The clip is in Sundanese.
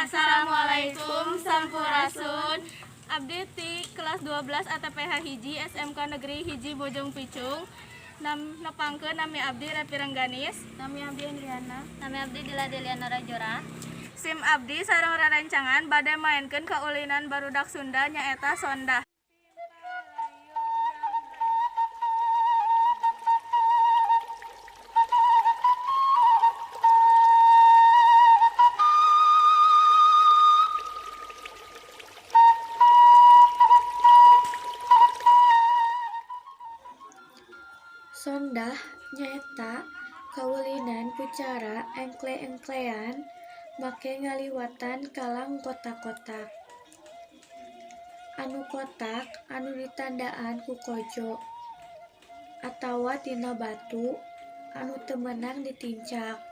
Assalamualaikum, sampurasun. Abdi ti kelas 12 ATPH 1 SMK Negeri 1 Bojong Picung. Nepangkeun, nami abdi Repi Rengganis. Nami abdi Andriana. Nami abdi Dila Deliana Rajora. Sim abdi sareng rerencangan bade maenkeun kaulinan barudak Sunda, nyaeta sondah. Sondah nyaeta kaulinan ku cara engkle-engklean make ngaliwatan kalang kotak-kotak. Anu kotak anu ditandaan ku kojo atawa tina batu anu teu meunang ditincak.